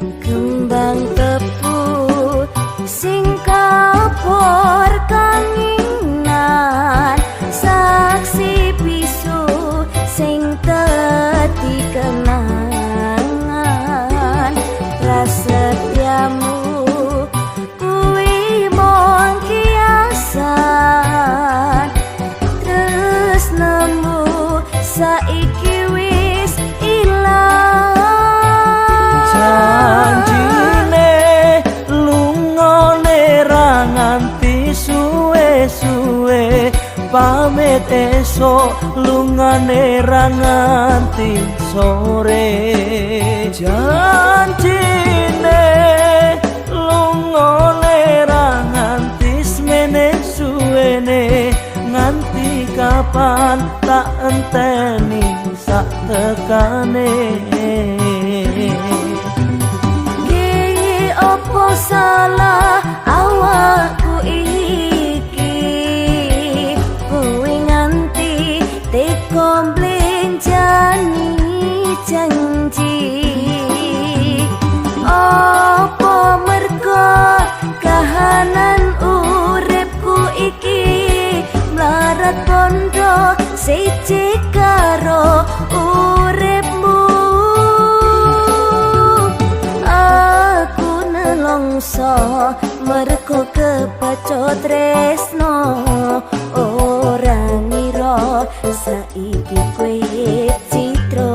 Kembang tebu sing kapur kanginan, saksi bisu sing dadi kenangan. Prasetyamu kuwi mung kiasan, tresnamu saiki wis ilang. Janjine lungane ra nganti suwe-suwe, pamit esuk lungane ra nganti sore. Janjine lungane ra nganti semene suwene, nganti kapan tak enteni sak tekane. Ki opo salah awakku iki, kowe nganti teko mblenjani janji? Opo mergo kahanan uripku iki mlarat bondo siji karo uripmu? Aku nelongso mergo kebacut tresno, ora ngira saiki kowe citra.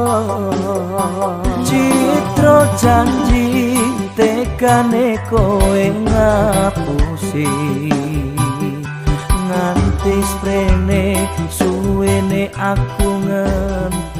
Citra janji tekane kowe ngapusi, nganti sprene suwene aku ngenteni.